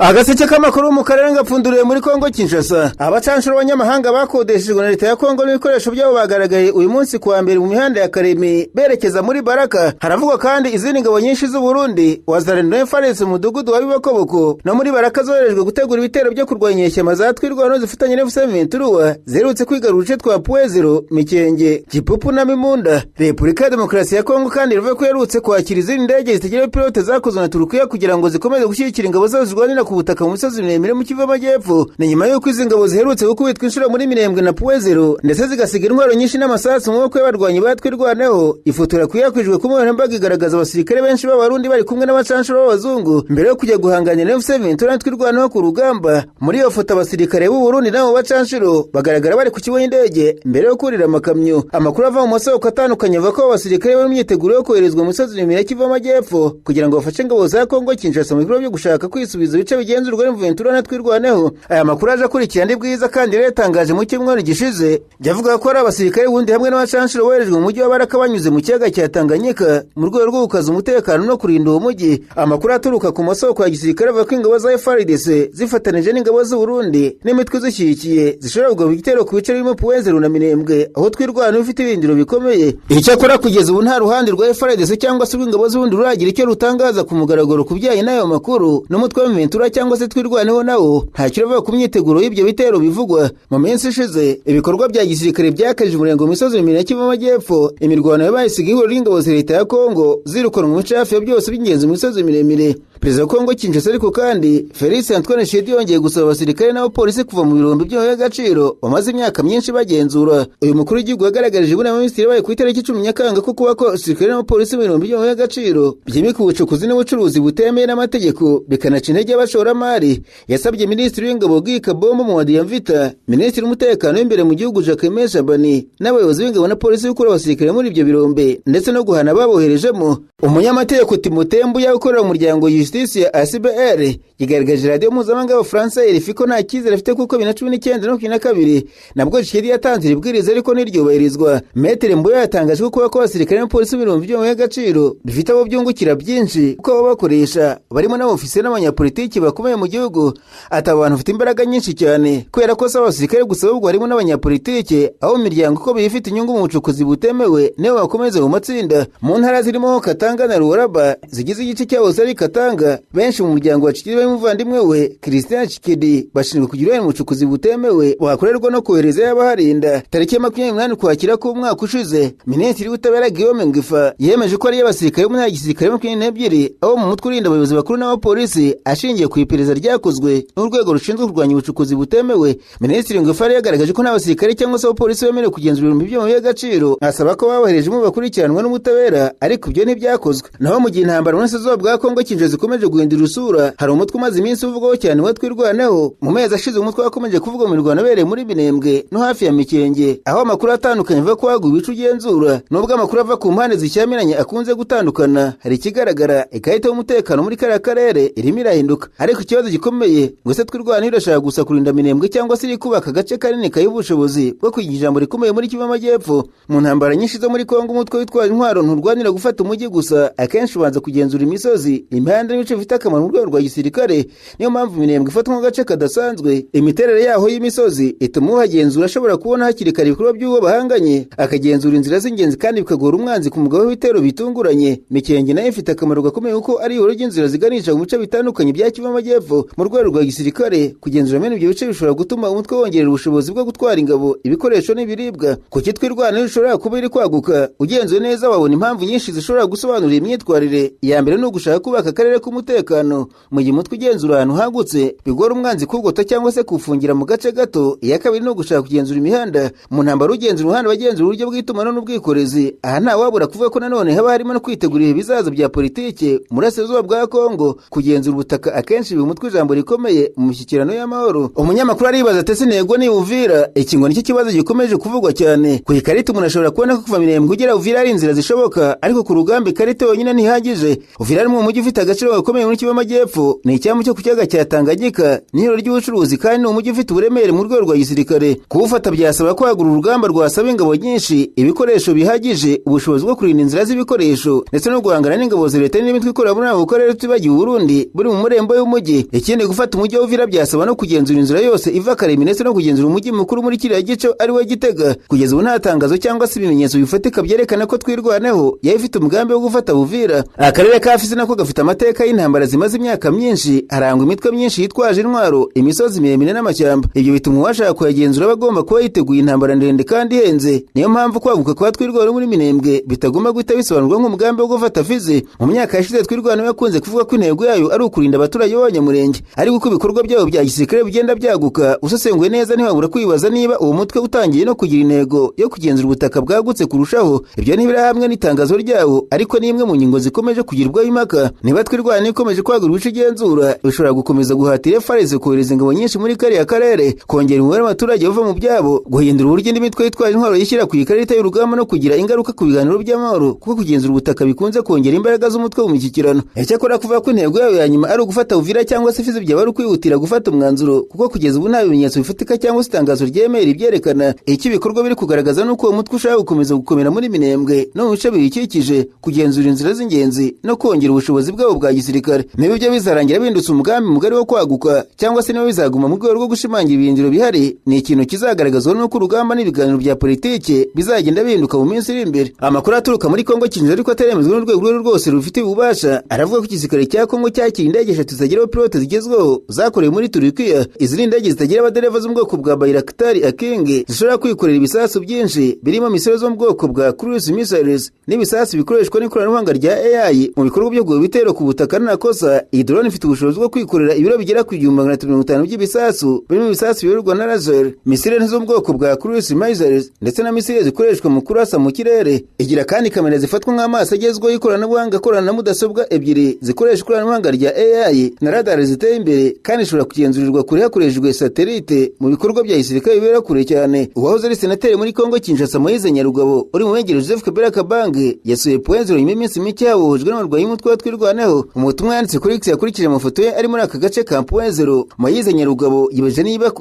Agaseke k'amakuru mu karere gapfunduriwe muri Kongo Kinshasa. Abacanshuro b'abanyamahanga bakodeshejwe na leta ya Kongo n'ibikoresho byabo bagaragaye uyu munsi kuwa mbere mu mihanda ya Karemi berekeza muri Baraka. Haravugwa kandi izindi ngabo nyinshi z'u Burundi, Wazalendo, FARDC mu mudugudu wa Bibokoboko no muri Baraka zoherejwe gutegura ibitero byo kurwanya inyeshyamba za Twirwaneho zifatanya na M23 ziherutse kwigarura uduce twa Pwezero, Mikenge, Gipupu na Mimunda. Repubulika ya Demokarasi ya Kongo kandi ivuga ko iherutse kwakira izindi ndege zitagira pilote zakozwe na Turukiya kugira ngo zikomeze gushyigikira ingabo zazo zirwanira ku butaka mu misozi miremire mu Kivu y'Amajyepfo. Ni nyuma y'uko izi ngabo ziherutse gukubitwa inshuro muri Minembwe na Pwezero, ndetse zigasiga intwaro nyinshi n'amasasu mu maboko y'abarwanyi ba Twirwaneho. Ifoto yakwirakwijwe ku nkoranyambaga igaragaza abasirikare benshi b'Abarundi bari kumwe n'abacanshuro b'abazungu mbere yo kujya guhangana na M23 Twirwaneho ku rugamba. Muri iyo foto, abasirikare b'u Burundi n'abo bacanshuro bagaragara bari ku kibuga cy'indege mbere yo kurira amakamyo. Amakuru ava mu masoko atandukanye avuga ko abo basirikare bari mu myiteguro yo koherezwa mu misozi miremire ya Kivu y'Amajyepfo kugira ngo bafashe ingabo za Kongo Kinshasa mu bikorwa byo gushaka kwisubiza ibice bigenzurwa n'M23 na Twirwaneho. Aya makuru aje akurikira andi bwiza kandi rero yatangaje mu cyumweru gishize, yavuga ko ari abasirikare b'ubundi hamwe n'abacanshuro boherejwe mu mujyi wa Baraka banyuze mu kiyaga cya Tanganyika mu rwego rwo gukaza umutekano no kurinda uwo mujyi. Amakuru aturuka ku masoko ya gisirikare avuga ko ingabo za FARDC zifatanije n'ingabo z'u Burundi n'imitwe izishyigikiye zishobora kugaba igitero ku bice birimo Puwezero na Minembwe, aho Twirwaneho ifite ibirindiro bikomeye. Icyakora kugeza ubu nta ruhande rwa FARDC cyangwa se urw'ingabo z'uburundi ruragira icyo rutangaza ku mugaragaro ku bijyanye n'ayo makuru. N'umutwe wa M23 cyangwa se Twirwaneho nawo ntacyo uravuga ku myiteguro y'ibyo bitero bivugwa. Mu minsi ishize, ibikorwa bya gisirikare byakajije umurego mu misozi miremire ya Kivu y'Amajyepfo. Imirwano yabaye isiga ihuriro ry'ingabo za leta ya Kongo zirukanwa mu bice hafi ya byose by'ingenzi mu misozi miremire. Perezida wa Kongo Kinshasa ariko kandi, Felix Antoine Tshisekedi, yongeye gusaba abasirikare n'abapolisi kuva mu birombe by'agaciro bamaze imyaka myinshi bagenzura. Uyu mukuru w'igihugu yagaragarije inama y'abaminisitiri yabaye ku itariki 10 Nyakanga ko kuba ko abasirikare n'abapolisi mu birombe by'agaciro byimika ubucukuzi n'ubucuruzi butemewe n'amategeko, bikanaca intege abashoramari. Yasabye minisitiri w'ingabo Guy Kabombo Muadiamvita, minisitiri w'umutekano w'imbere mu gihugu Jacquemain Shabani n'abayobozi b'ingabo na polisi gukura abasirikare muri ibyo birombe ndetse no guhana baboherejemo. Umunyamategeko Timothée Mbuya ukorera umuryango Justice ya ASBR yigaragaje radiyo mpuzamahanga y'Abafaransa RFI ko nta cyizere afite, kuko 2019 na 22 nabwo Tshisekedi yatanze iri bwiriza ariko ntiryubahirizwa. Maître Mbuya yatangaje ko kuba ko abasirikare n'abapolisi b'ibirombe by'agaciro bifite abo byungukira byinshi, kuko abo bakoresha barimo n'abofisiye n'abanyapolitiki bakomeye mu gihugu. Ati: "Abo bantu bafite imbaraga nyinshi cyane, kubera ko si abasirikare gusa, ahubwo harimo n'abanyapolitiki, aho mu miryango ikomeye ifite inyungu mu bucukuzi butemewe nibo bakomeza mu matsinda." Mu ntara zirimo Katanga na Lualaba zigize igice cyahoze ari Katanga, benshi mu muryango wa Tshisekedi barimo umuvandimwe we Christian Tshisekedi bashinzwe kugira uruhare mu bucukuzi butemewe buhakorerwa no kohereza y'abaharinda. Tariki ya 28 Ukwakira k'umwaka ushize, minisitiri w'ubutabera Guillaume Ngefa yemeje ko ariyo abasirikare bo mu gisirikare 22 abo mu mutwe urinda abayobozi bakuru n'abapolisi, ashingiye ku iperereza ryakozwe n'urwego rushinzwe kurwanya ubucukuzi butemewe. Minisitiri Ngefa yari yagaragaje ko nta basirikare cyangwa se abapolisi bemerewe kugenzura ibintu by'amabuye y'agaciro, asaba ko baboherejemo bakurikiranwa n'ubutabera, ariko ibyo ntibyakozwe. Naho mu gihe intambara mu burasirazuba bwa Kongo Kinshasa zikomeje guhindura isura, hari umutwe umaze iminsi uvugwaho cyane wa Twirwaneho. Mu mezi ashize, umutwe wakomeje kuvuga mu mirwano abereye muri Minembwe no hafi ya Mikenge, aho amakuru atandukanye avuga ko waguye ibice ugenzura. Nubwo amakuru ava ku mpande zishyamiranye akunze gutandukana, hari ikigaragara: ikarita y'umutekano muri kariya karere irimo irahinduka. Ariko ikibazo gikomeye ngo: ese Twirwaneho irashaka gusa kurinda Minembwe, cyangwa se iri kubaka agace kanini kayiha ubushobozi bwo kugira ijambo rikomeye muri Kivu y'Amajyepfo? Mu ntambara nyinshi zo muri Kongo, umutwe witwaje intwaro nturwanira gufata umujyi gusa. Akenshi ubanza kugenzura imisozi, imihanda n'ibice bifite akamaro mu rwego rwa gisirikare. Niyo mpamvu Minembwe ifatwa nk'agace kadasanzwe. Imiterere yaho y'imisozi ituma uhagenzura ashobora kubona hakiri kare ibikorwa by'uwo bahanganye, akagenzura inzira z'ingenzi, kandi bikagora umwanzi ku mugabo w'ibitero bitunguranye. Mikenge nayo ifite akamaro gakomeye kuko ari ihuriro ry'inzira ziganisha mu bice bitandukanye bya Kivu y'Amajyepfo. Mu rwego rwa gisirikare, kugenzura bene ibyo bice bishobora gutuma umutwe wongerera ubushobozi bwo gutwara ingabo, ibikoresho n'ibiribwa. Kuki Twirwaneho ishobora kuba iri kwaguka? Ugenzuye neza wabona impamvu nyinshi zishobora gusobanura iyi myitwarire. Iya mbere ni ugushaka kubaka akarere k'umutekano. Mu gihe umutwe ugenzura ahantu hagutse, bigora umwanzi kugota cyangwa se kuwufungira mu gace gato. Iya kabiri ni ugushaka kugenzura imihanda. Mu ntambara, ugenzura umuhanda bagenzura uburyo bw'itumanaho n'ubwikorezi. Aha ntawabura kuvuga ko nanone haba harimo no kwitegura ibihe bizaza bya politike mu burasirazuba bwa Kongo. Kugenzura ubutaka akenshi biha umutwe ijambo rikomeye mu mishyikirano y'amahoro. Umunyamakuru aribaza ati: "Ese intego ni Uvira?" Iki ngo nicyo kibazo gikomeje kuvugwa cyane. Ku ikarita umuntu ashobora kubona ko kuva Minembwe ugera Uvira ari inzira zishoboka, ariko ku rugamba ikarita yonyine ntihagije. Uvira ni mu mujyi ufite agaciro. agaciro gakomeye muri Kivu y'Amajyepfo. Ni icyambu cyo ku kiyaga cya Tanganyika, ni ihuriro ry'ubucuruzi kandi ni umujyi ufite uburemere mu rwego rwa gisirikare. Kuwufata byasaba kwagura urugamba, rwasaba ingabo nyinshi, ibikoresho bihagije, ubushobozi bwo kurinda inzira z'ibikoresho ndetse no guhangana n'ingabo za leta n'imitwe ikorera muri ako karere, tutibagiwe Uburundi buri mu murembo y'umujyi. Ikindi, gufata umujyi wa Uvira byasaba no kugenzura inzira yose iva Karemi ndetse no kugenzura umujyi mukuru muri kiriya gice, ari we Gitega. Kugeza ubu nta tangazo cyangwa se ibimenyetso bifatika byerekana ko Twirwaneho yaba ifite umugambi wo gufata Buvira. Akarere ka Fizi nako gafite amateka y'intambara zimaze imyaka myinshi, harangwa imitwe myinshi yitwaje intwaro, imisozi miremire n'amashyamba. Ibyo bituma uwashaka kuyagenzura aba agomba kuba yiteguye intambara ndende kandi ihenze. Niyo mpamvu kwaguka kwa Twirwaneho muri Minembwe bitagomba guhita bisobanurwa nk'umugambi wo gufata Fizi. Mu myaka yashize, Twirwaneho yakunze kuvuga ko intego yayo ari ukurinda abaturage b'Abanyamurenge, ariko uko ibikorwa byabo bya gisirikare bigenda byaguka, usesenguye neza ntiwabura kwibaza niba uwo mutwe utangiye no kugira intego yo kugenzura ubutaka bwagutse kurushaho. Ibyo ntibirahamwe n'itangazo ryawo, ariko ni imwe mu ngingo zikomeje kugirwaho impaka. Niba Twirwaneho ikomeje kwagura ibice igenzura, bishobora gukomeza guhatira FARDC kohereza ingabo nyinshi muri kariya karere, kongera umubare w'abaturage bava mu byabo, guhindura uburyo indi mitwe yitwaje intwaro yishyira ku ikarita y'urugamba no kugira ingaruka ku biganiro by'amahoro, kuko kugenzura ubutaka bikunze kongera imbaraga z'umutwe mu mishyikirano. Icyakora, kuvuga ko intego yayo ya nyuma ari ugufata Uvira cyangwa se Fizi byaba ari ukwihutira gufata umwanzuro, kuko kugeza ubu nta bimenyetso bifatika cyangwa se itangazo ryemera ibyerekana. Icyo ibikorwa biri kugaragaza ni uko uwo mutwe ushaka gukomeza gukomera muri Minembwe no mu bice biyikikije, kugenzura inzira z'ingenzi no kongera ubushobozi bwabo bwa gisirikare. Niba ibyo bizarangira bihindutse umugambi mugari wo kwaguka cyangwa se niba bizaguma mu rwego rwo gushimangira ibirindiro bihari, ni ikintu kizagaragazwa n'uko urugamba n'ibiganiro bya politike bizagenda bihinduka mu minsi iri imbere. Amakuru aturuka muri Kongo Kinshasa, ariko ataremezwa n'urwego urwo rwose rufite ububasha, aravuga ko igisirikare cya Kongo cyakira indege eshatu zitagira abapilote zigezweho zakorewe muri Turukiya. Izi ni indege zitagira abadereva zo mu bwoko bwa Bayraktar Akinci, zishobora kwikorera ibisasu byinshi birimo misile zo mu bwoko bwa cruise missiles n'ibisasu bikoreshwa n'ikoranabuhanga rya AI mu bikorwa byo guha ibitero ku butaka ntakosa. Iyi drone ifite ubushobozi bwo kwikorera ibiro bigera ku 1350 by'ibisasu, birimo ibisasu biyoborwa na laser, misile zo mu bwoko bwa cruise missiles ndetse na misile zikoreshwa mu kurasa mu kirere. Igira kandi kamera zifatwa nk'amaso agezweho y'ikoranabuhanga akorana na mudasobwa ebyiri zikoresha ikoranabuhanga rya AI na radar ziteye imbere, kandi ishobora kugenzurirwa kure hakoreshejwe satelite mu bikorwa bya gisirikare bibera kure cyane. Uwahoze ari senateri muri Kongo Kinshasa, Moise Nyarugabo, uri mu bengeri Joseph Kabila Kabange, yasuye Point Zero nyuma y'iminsi mike yabohojwe n'abarwanyi b'umutwe wa Twirwaneho. Umutumwa yanditse kuri X yakurikije amafoto ye ari muri aka gace ka Point Zero. Moise Nyarugabo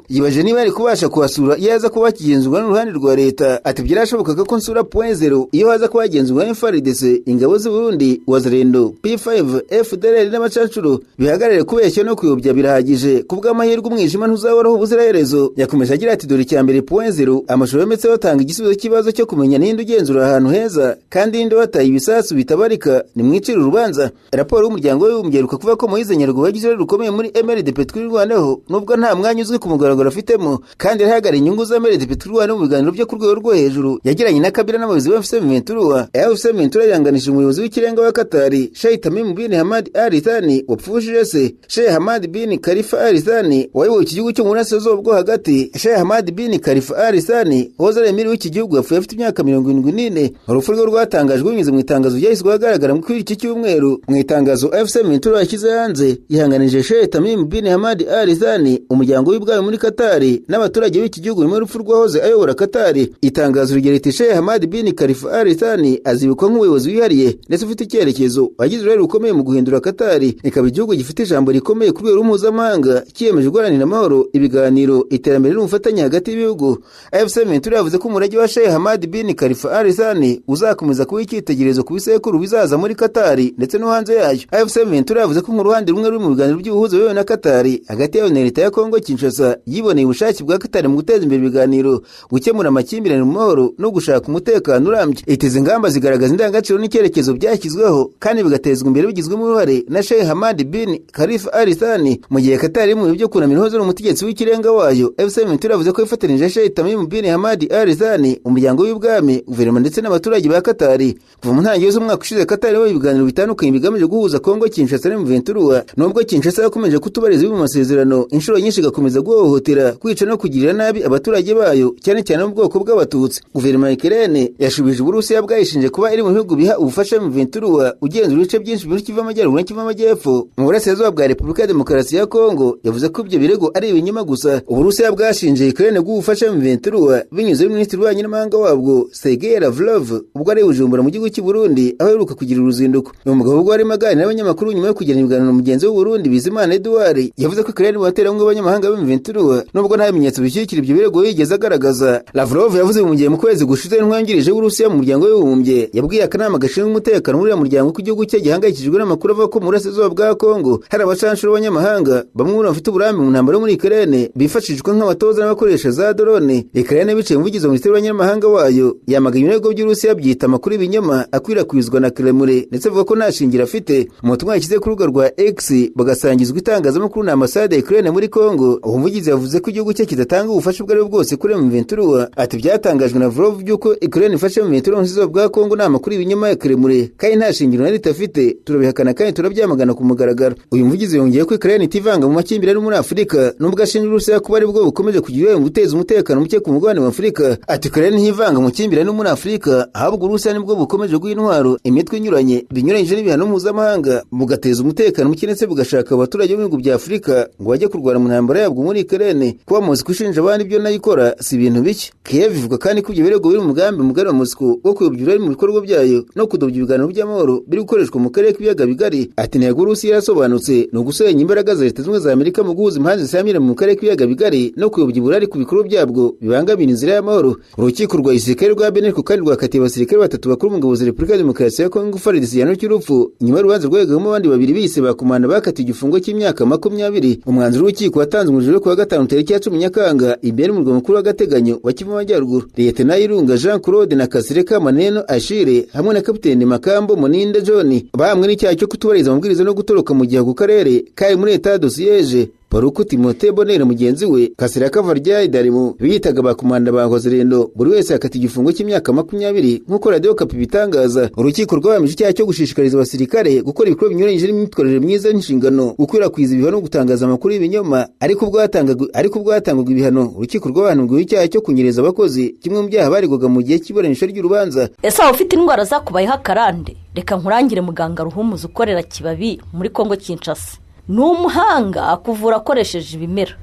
yibajije niba yari kubasha kuhasura iyo aza kuba hakigenzurwa n'uruhande rwa leta. Ati: "Byarashobokaga ko nsura Point Zero iyo haza kuba hagenzurwa na FARDC, ingabo z'u Burundi, Wazalendo, P5, FDLR n'abacancuro. Bihagarare kubeshya no kuyobya, birahagije. Kubw'amahirwe, umwijima ntuzahoraho ubuziraherezo." Yakomeje agira ati: "Dore icya mbere, Point Zero, amashusho yometseho atanga igisubizo cy'ikibazo cyo kumenya ninde ugenzura ahantu heza kandi ninde wataye ibisasu bitabarika. Nimwicire urubanza." Raporo y'Umuryango w'Abibumbye iheruka kuvuga ko Moise Nyarugabo yagize uruhare rukomeye muri MRDP Twirwaneho, nubwo nta mwanya uzwi ku mugaragaro afitemo, kandi yarahagarariye inyungu za MRDP Twirwaneho mu biganiro byo ku rwego rwo hejuru yagiranye na Kabila n'abayobozi ba AFC M23. AFC M23 yihanganishije umuyobozi w'ikirenga wa Katari, Sheikh Tamim bin Hamad Al Thani, wapfushije se Sheikh Hamad bin Khalifa Al Thani wayoboye iki gihugu cyo mu burasirazuba bwo hagati. Sheikh Hamad bin Khalifa Al Thani wahoze ari emiri w'iki gihugu yapfuye afite imyaka 74. Urupfu rwe rwatangajwe binyuze mu itangazo ryashyizwe ahagaragara kuri iki cyumweru. Mu itangazo AFC M23 yashyize hanze, yihanganije Sheikh Tamim bin Hamad Al Thani, umuryango w'ibwami muri Katari n'abaturage b'iki gihugu nyuma y'urupfu rwahoze ayobora Katari. Itangazo rigira riti: "Sheikh Hamad bin Khalifa Al Thani azibukwa nk'umuyobozi wihariye ndetse ufite icyerekezo, wagize uruhare rukomeye mu guhindura Katari ikaba igihugu gifite ijambo rikomeye ku rwego mpuzamahanga, cyiyemeje guharanira amahoro, ibiganiro, iterambere n'ubufatanye hagati y'ibihugu." AFC M23 yavuze ko umurage wa Sheikh Hamad bin Khalifa Al Thani uzakomeza kuba icyitegererezo ku bisekuru bizaza muri Katari ndetse no hanze yayo. AFC M23 yavuze ko mu ruhande rumwe ruri mu biganiro by'ubuhuza biyobowe na Katari hagati yayo na leta ya Kongo Kinshasa, yiboneye ubushake bwa Katari mu guteza imbere ibiganiro, gukemura amakimbirane mu mahoro no gushaka umutekano urambye. Iteze ingamba zigaragaza indangagaciro n'icyerekezo byashyizweho kandi bigatezwa imbere bigizwemo uruhare na Sheikh Hamad bin Khalifa Al Thani. Mu gihe Katari mu bihe byo kunamira uwahoze ari umutegetsi w'ikirenga wayo, AFC M23 yavuze ko yifatanije Sheikh Tamim bin Hamad Al Thani, umuryango w'ibwami, guverinoma ndetse n'abaturage ba Katari. Kuva mu ntangiriro z'umwaka ushize, Katari yabaye ibiganiro bitandukanye bigamije guhuza Kongo Kinshasa na M23, nubwo Kinshasa yakomeje kutubariza ibi mu masezerano inshuro nyinshi, igakomeza guhohotera, kwica no kugirira nabi abaturage bayo, cyane cyane mu bwoko bw'Abatutsi. Guverinoma ya Ukraine yashubije Uburusiya bwayishinje kuba iri mu bihugu biha ubufasha M23 ugenzura ibice byinshi muri Kivu Amajyaruguru na Kivu Amajyepfo mu burasirazuba bwa Repubulika ya Demokarasi ya Kongo. Yavuze ko ibyo birego ari ibinyoma gusa. Uburusiya bwashinje Ukraine guha ubufasha M23 binyuze muri Minisitiri w'Ububanyi n'Amahanga wabwo, Sergei Lavrov, ubwo ari Bujumbura mu gihugu cy'u Burundi, aho aheruka kugira uruzinduko. Uyu mugabo ubwo arimo aganira n'abanyamakuru. n'abanyamakuru nyuma yo kugirana ibiganiro na mugenzi w'u Burundi Bizimana Edouard, yavuze ko Ukraine baterankunga b'abanyamahanga b'M23, nubwo nta bimenyetso bishyigikira ibyo birego yigeze agaragaza. Lavrov yavuze mu gihe mu kwezi gushize intumwa yungirije w'Uburusiya mu muryango w'Abibumbye yabwiye akanama gashinzwe umutekano muri uriya muryango ko igihugu cye gihangayikishijwe n'amakuru avuga ko mu burasirazuba bwa Kongo hari abacanshuro b'abanyamahanga bamwe muri bafite uburambe mu ntambara yo muri Ukraine bifashishwa nk'abatoza n'abakoresha za drone. Ukraine biciye umuvugizi wa minisiteri y'abanyamahanga wayo yamaganye ibirego by'Uburusiya, byita amakuru y'ibinyoma akwirakwizwa na Kremlin, ndetse avuga ko nta shingiro afite. Mu butumwa yashyize ku rubuga rwa X bagasangizwa itangazamakuru na ambasade ya Ukraine muri Kongo, uwo muvugizi yavuze ko igihugu cye kidatanga ubufasha ubwo ari bwo bwose kuri M23. Ati byatangajwe na Lavrov by'uko Ukraine ifashe M23 mu burasirazuba bwa Kongo ni amakuru y'ibinyoma ya Kremlin kandi nta shingiro na rito afite, turabihakana kandi turabyamagana ku mugaragaro. Uyu muvugizi yongeye ko Ukraine itivanga mu makimbirane ari muri Afurika, nubwo ashinja Uburusiya kuba aribwo bukomeje kugira uruhare mu guteza umutekano muke ku mugabane wa Afurika. Ati Ukraine ntivanga mu makimbirane muri Afurika, ahubwo Uburusiya nibwo bukomeje guha intwaro imitwe inyuranye binyuranyije n'ibihano mpuzamahanga, bugateza umutekano muke ndetse bugashaka abaturage b'ibihugu bya Afurika ngo bajye kurwana mu ntambara yabwo muri Ukraine. Kuba Moscow ishinja abandi ibyo nayo ikora si ibintu bike. Kiev ivuga kandi ko ibyo birego biri mu mugambi mugari wa Moscow wo kuyobya uruhare mu bikorwa byayo no kudobya ibiganiro by'amahoro biri gukoreshwa mu karere k'ibiyaga bigari. Ati intego y'Uburusiya irasobanutse, ni ugusenya imbaraga za Leta Zunze Ubumwe za Amerika mu guhuza impande zisamira mu karere k'ibiyaga bigari no kuyobya uburari ku bikorwa byabwo bibangamira inzira y'amahoro. Urukiko rwa gisirikare rwa Benin kandi rwakatiye abasirikare batatu bakuru mu ngabo za Repubulika ya Demokarasi ya Kongo FARDC igihano cy'urupfu nyuma y'urubanza rwegagamo abandi babiri bise ba komanda bakatiwe igifungo cy'imyaka 20. Umwanzuro w'urukiko watanzwe mu ijoro kuwa gatanu tariki ya 10 Nyakanga imbere mu murwa mukuru w'agateganyo wa Kivu Amajyaruguru. Lieutenant Irunga Jean Claude na Kasireka Maneno Ashire hamwe na Kapiteni Makambo Muninde John bahamwe n'icyaha cyo kutubahiriza amabwiriza no gutoroka mu gihe ako karere kari muri état de siège. Paruku Timote Bonere mugenzi we Kasiraka Varyayi Darimu biyitaga ba komanda ba Ngozerendo, buri wese akata igifungo cy'imyaka 20 nk'uko Radio Okapi bitangaza. Urukiko rwahamije icyaha cyo gushishikariza abasirikare gukora ibikorwa binyuranyije n'imyitwarire myiza n'inshingano, gukwirakwiza ibihano no gutangaza amakuru y'ibinyoma, ariko ubwo hatangwaga ibihano urukiko rwabahanuriwe icyaha cyo kunyereza abakozi, kimwe mu byaha baregwaga mu gihe cy'iburanisha ry'urubanza. Ese waba ufite indwara zakubayeho akarande? Reka nkurangire muganga Ruhumuza ukorera Kibabi muri Kongo Kinshasa. Ni umuhanga, akuvura akoresheje ibimera.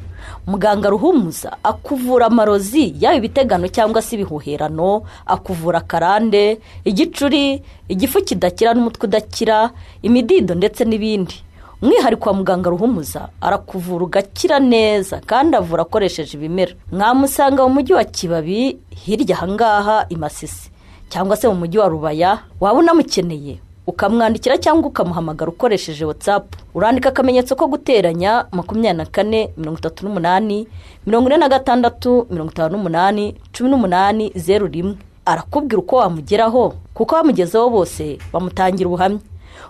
Muganga Ruhumuza akuvura amarozi, yaba ibitegano cyangwa se ibihuherano, akuvura akarande, igicuri, igifu kidakira n'umutwe udakira, imidido ndetse n'ibindi. Umwihariko wa muganga Ruhumuza, arakuvura ugakira neza kandi avura akoresheje ibimera. Mwamusanga mu mujyi wa Kibabi hirya ahangaha i Masisi, cyangwa se mu mujyi wa Rubaya. Waba unamukeneye ukamwandikira cyangwa ukamuhamagara ukoresheje WhatsApp. Urandika akamenyetso ko guteranya 24 38 46 58 18 01. Arakubwira uko wamugeraho, kuko bamugezeho bose bamutangira ubuhamya.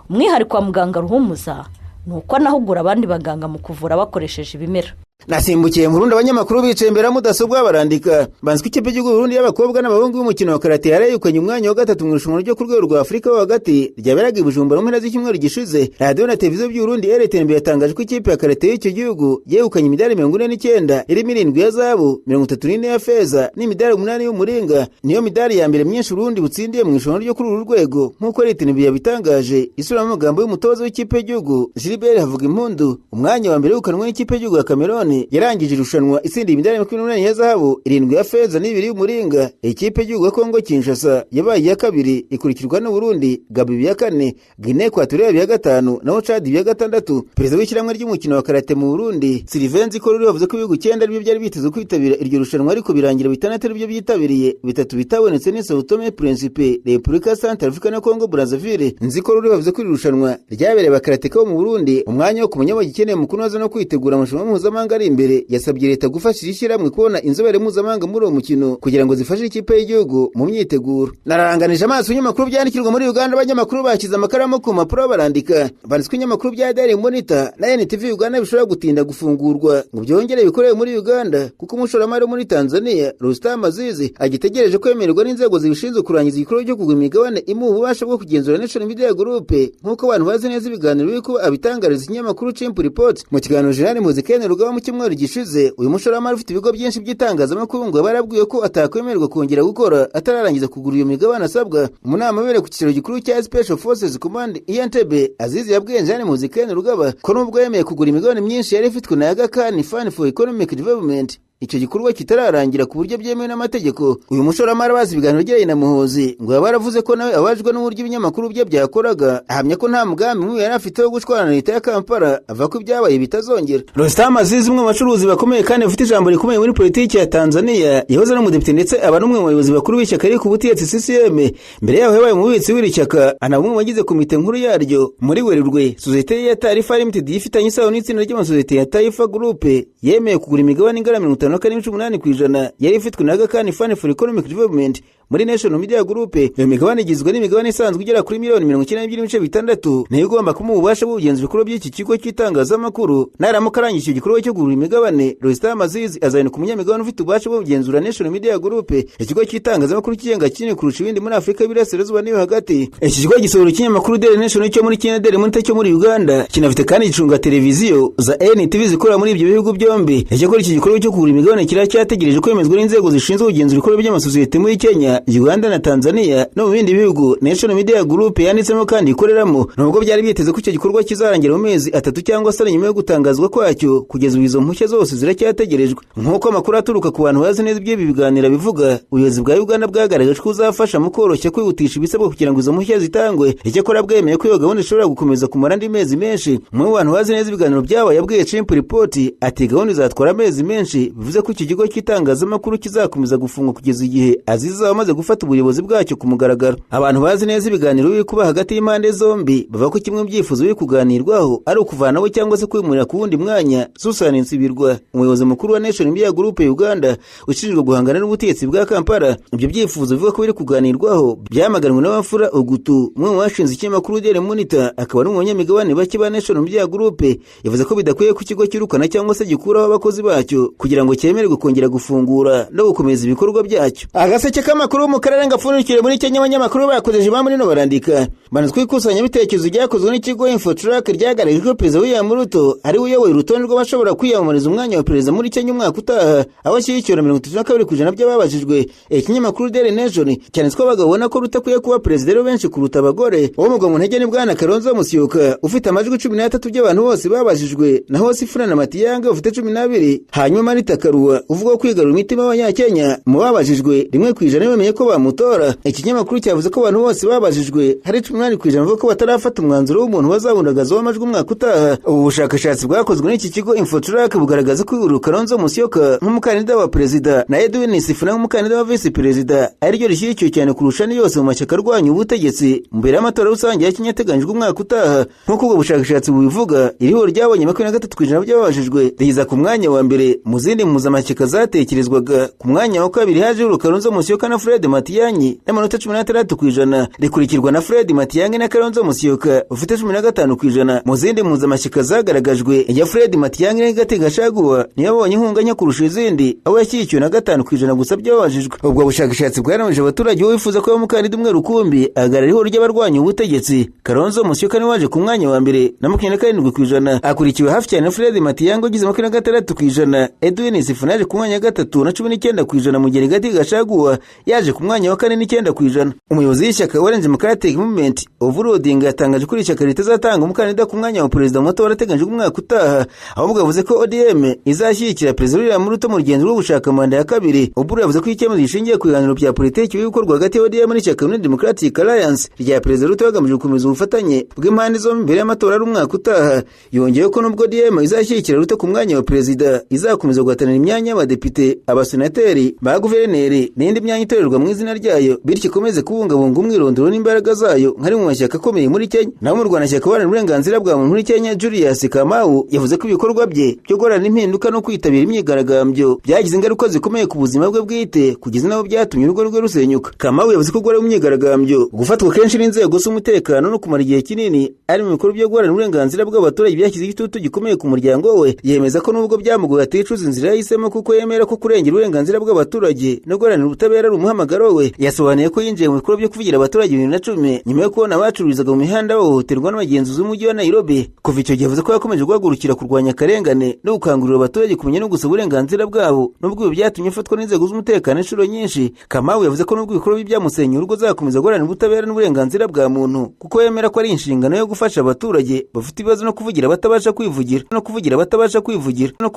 Umwihariko wa muganga Ruhumuza ni uko anahugura abandi baganga mu kuvura bakoresheje ibimera. Nasimbukiye mu Burundi, abanyamakuru bicaye imbere ya mudasobwa barandika. Banzwe ikipe y'igihugu Burundi y'abakobwa n'abahungu y'umukino wa karate yarayukanye umwanya wa gatatu mu irushanwa ryo ku rwego rwa Afurika wo hagati ryaberaga i Bujumbura mu mpera z'icyumweru gishize. Radiyo na televiziyo by'u Burundi RTNB yatangaje ko ikipe ya karate y'icyo gihugu yegukanye imidari 49, irimo 7 ya zahabu, 34 ya feza n'imidari 8 y'umuringa. Niyo midari ya mbere myinshi Burundi butsindiye mu irushanwa ryo kuri uru rwego, nk'uko RTNB yabitangaje isura amagambo y'umutoza w'ikipe y'igihugu Gilbert Havugimpundu. Umwanya wa mbere wegukanwe n'ikipe y'igihugu ya Cameroon yarangije irushanwa itsindiye imidari 28 ya zahabu, 7 ya feza n'ibiri y'umuringa. Ikipe y'igihugu ya Kongo Kinshasa yabaye iya kabiri, ikurikirwa n'u Burundi, Gabon ya kane, Guinea Equatorial ya gatanu naho Chad ya gatandatu. Perezida w'ishyirahamwe ry'umukino wa karate mu Burundi Sylvain Nzikoruri yavuze ko ibihugu 9 aribyo byari biteze kwitabira iryo rushanwa, ariko birangira 6 aribyo byitabiriye, 3 bitabonetse ni Sao Tome Principe, Repubulika Centrafrica na Congo Brazzaville. Nzikoruri yavuze ko iri rushanwa ryabereye abakarateka bo mu Burundi umwanya wo kumenya bagikeneye mu kunoza no kwitegura amarushanwa mpuzamahanga ari imbere. Yasabye leta gufasha ishyirahamwe kubona inzobere mpuzamahanga muri uwo mukino kugira ngo zifashe ikipe y'igihugu mu myiteguro. Nararanganije amaso ibinyamakuru byandikirwa muri Uganda, abanyamakuru bashyize amakaramu ku mpapuro barandika. Banditswe ibinyamakuru bya Daily Monitor na NTV Uganda bishobora gutinda gufungurwa ngo byongere bikorewe muri Uganda, kuko umushoramari wo muri Tanzania Rustam Azizi agitegereje kwemererwa n'inzego zibishinzwe kurangiza igikorwa cyo kugura imigabane imuha ububasha bwo kugenzura Nation Media Group, nk'uko abantu bazi neza ibiganiro biri kuba abitangariza ikinyamakuru Chimp Report. Mu kiganiro Jeanne Muzikene Rugaba mu cyumweru gishize, uyu mushoramari ufite ibigo byinshi by'itangazamakuru ngo barabwiye ko atakwemererwa kongera gukora atararangiza kugura iyo migabane asabwa. Mu nama yabereye ku cyicaro gikuru cya Special Forces Command i Entebbe, Azizi yabwiye Jeanne Muzikene Rugaba ko nubwo yemeye kugura imigabane myinshi yari ifitwe na Aga Khan Fund for Economic Development, Icyo gikorwa kitararangira ku buryo byemewe n'amategeko. Uyu mushoramari abazi ibiganiro yagiranye na Muhozi ngo yaba yaravuze ko nawe abajwe n'uburyo ibinyamakuru bye byakoraga, ahamya ko nta mugambi mubi yari afite wo gushwana na leta ya Kampala, avuga ko ibyabaye bitazongera. Rostam Aziz, umwe mu bacuruzi bakomeye kandi bafite ijambo rikomeye muri politiki ya Tanzania, yahoze ari umudepite ndetse aba n'umwe mu bayobozi bakuru b'ishyaka riri ku butegetsi CCM. Mbere yaho yabaye umubitsi w'iri shyaka, anaba umwe mu bagize komite nkuru yaryo. Muri Werurwe, sosiyete ye ya Taarifa Limited ifitanye isano n'itsinda ry'amasosiyete ya Taifa Group yemeye kugura imigabane ingana 54.8% yari ifitwe na Aga Khan Fund for Economic Development muri National Media Group. Iyo migabane igizwe n'imigabane isanzwe igera kuri miliyoni 92.6, niyo igomba kumuha ububasha bw'ubugenzuzi ibikorwa by'iki kigo cy'itangazamakuru. Naramuka arangije icyo gikorwa cyo kugura imigabane, Rostam Aziz azahinduka umunyamigabane ufite ububasha bwo kugenzura National Media Group, ikigo cy'itangazamakuru kigenga kinini kurusha ibindi muri Afurika y'Iburasirazuba n'iyo hagati. Iki kigo gisohora ikinyamakuru Daily Nation cyo muri Kenya, Daily Monitor cyo muri Uganda, kinafite kandi gicunga televiziyo za NTV zikorera muri ibyo bihugu byombi. Icyakora iki gikorwa cyo kugura imigabane kiracyategereje kwemezwa n'inzego zishinzwe kugenzura ibikorwa by'amasosiyete muri Kenya, Uganda na Tanzania no mu bindi bihugu National Media Group yanditsemo kandi ikoreramo. Nubwo byari byiteze ko icyo gikorwa kizarangira mu mezi 3 cyangwa se nyuma yo gutangazwa kwacyo, kugeza ubu izo mpushya zose ziracyategerejwe. Nk'uko amakuru aturuka ku bantu bazi neza iby'ibi biganiro bivuga, ubuyobozi bwa Uganda bwagaragaje ko buzafasha mu koroshya kwihutisha ibisabwa kugira ngo izo mpushya zitangwe. Icyakora bwemeye ko iyo gahunda ishobora gukomeza kumara andi mezi menshi. Umwe mu bantu bazi neza ibiganiro byabo yabwiye Chimp Report ati: "Gahunda izatwara amezi menshi, bivuze ko iki kigo cy'itangazamakuru kizakomeza gufungwa kugeza igihe Aziz azaba amaze gufata ubuyobozi bwacyo ku mugaragaro." Abantu bazi neza ibiganiro biri kuba hagati y'impande zombi bavuga ko kimwe mu byifuzo biri kuganirwaho ari ukuvanaho cyangwa se kwimurira ku wundi mwanya Susan Nsibirwa, umuyobozi mukuru wa National Media Group Uganda ushinzwe guhangana n'ubutegetsi bwa Kampala. Ibyo byifuzo bivuga ko biri kuganirwaho byamaganwe na Wafula Ogutu, umwe mu bashinze ikinyamakuru Daily Monitor akaba n'umunyamigabane bake ba National Media Group. Yavuze ko bidakwiye ko ikigo cyirukana cyangwa se gikuraho abakozi bacyo kugira ngo cyemererwe kongera gufungura no gukomeza ibikorwa byacyo. Agaseke k'amakuru mu karere gapfundikire muri Kenya, abanyamakuru bakoresheje impamvu nino barandika banazwi ikusanyabitekerezo ryakozwe n'ikigo Infotrack ryagaragaje ko Perezida William Ruto ari we uyoboye urutonde rw'abashobora kwiyamamariza umwanya wa perezida muri Kenya umwaka utaha, aho ashyigikiwe na 32% by'ababajijwe. Ikinyamakuru Daily Nation cyanditswe abagabo babona ko Ruto akwiye kuba perezida rero benshi kuruta abagore. Uwo mugabo mu ntege ni Bwana Kalonzo Musyoka ufite amajwi 13 by'abantu bose babajijwe, naho Sifuna na Matiang'i ufite 12. Hanyuma Martha Karua uvuga ko kwigarura imitima y'Abanyakenya, mu babajijwe 1% bemeye ko bamutora. Ikinyamakuru cyavuze ko abantu bose babajijwe hari 18% bavuga ko batarafata umwanzuro w'umuntu bazabundagazaho amajwi umwaka utaha. Ubu bushakashatsi bwakozwe n'iki kigo Infotrack bugaragaza ko uru Kalonzo Musyoka nk'umukandida wa perezida na Edwin Sifuna nk'umukandida wa visi perezida ariryo rishyigikiwe cyane kurusha andi yose mu mashyaka arwanya ubutegetsi mbere y'amatora rusange ya Kenya ateganyijwe umwaka utaha. Nk'uko ubwo bushakashatsi bubivuga, iri huriro ryabonye 23% by'ababajijwe, rigeza ku mwanya wa mbere mu zindi mpuzamashyaka zatekerezwaga. Ku mwanya wa kabiri haje uru Kalonzo Musyoka na Fred Matiang'i n'amanota 16%, rikurikirwa na Fred Matiang'i na Kalonzo Musyoka ufite 15%. Mu zindi mpuzamashyaka zagaragajwe, iya Fred Matiang'i na Rigathi Gachagua niyo yabonye inkunga nke kurusha izindi, aho yashyigikiwe na 5% gusa by'ababajijwe. Ubwo bushakashatsi bwaramije abaturage wifuza ko umukandida umwe rukumbi ahagarara ihuriro ry'abarwanya ubutegetsi. Kalonzo Musyoka niwe waje ku mwanya wa mbere na 27%, akurikiwe hafi cyane na Fred Matiang'i ugize 26%. Edwin Sifuna yaje ku mwanya wa gatatu na 19%, mu gihe Rigathi Gachagua yaje ku mwanya wa kane n'9%. Umuyobozi w'ishyaka Orange Democratic Movement, Oburu Odinga, yatangaje ko iri shyaka ritazatanga umukandida ku mwanya wa perezida mu matora ateganyijwe umwaka utaha, ahubwo yavuze ko ODM izashyigikira Perezida William Ruto mu rugendo rwo gushaka manda ya kabiri. Oburu yavuze ko icyemezo gishingiye ku biganiro bya politiki biri gukorwa hagati ya ODM n'ishyaka United Democratic Alliance rya Perezida Ruto, hagamijwe gukomeza ubufatanye bw'impande zombi mbere y'amatora ari umwaka utaha. Yongeyeho ko nubwo ODM izashyigikira Ruto ku mwanya wa perezida, izakomeza guhatanira imyanya y'abadepite, abasenateri, ba guverineri n'indi myanya itorerwa mu izina ryayo, bityo ikomeze kubungabunga umwirondoro n'imbaraga zayo nka rimwe mu mashyaka akomeye muri Kenya. Naho mu Rwanda, ishyaka uharanira uburenganzira bwa muntu muri Kenya, Julius Kamau, yavuze ko ibikorwa bye byo guharanira impinduka no kwitabira imyigaragambyo byagize ingaruka zikomeye ku buzima bwe bwite, kugeza n'aho byatumye urugo rwe rusenyuka. Kamau yavuze ko guhora mu myigaragambyo, gufatwa kenshi n'inzego z'umutekano no kumara igihe kinini ari mu bikorwa byo guharanira uburenganzira bw'abaturage byashyize igitutu gikomeye ku muryango we. Yemeza ko nubwo byamugoye aticuza inzira yahisemo, kuko yemera ko kurengera uburenganzira bw'abaturage no guharanira ubutabera ari umuhamagaro we. Yasobanuye ko yinjiye mu bikorwa byo kuvugira abaturage 2010 nyuma yo kubona abacururizaga mu mihanda bahohoterwa n'abagenzuzi b'umujyi wa Nairobi. Kuva icyo gihe avuze ko yakomeje guhagurukira kurwanya akarengane no gukangurira abaturage kumenya no gusaba uburenganzira bwabo, nubwo ibi byatumye afatwa n'inzego z'umutekano inshuro nyinshi. Kamau yavuze ko nubwo ibikorwa bye byamusenyeye urugo, azakomeza guharanira ubutabera n'uburenganzira bwa muntu, kuko yemera ko ari inshingano yo gufasha abaturage bafite ibibazo no kuvugira abatabasha kwivugira no kuvugira abatabasha kwivugira no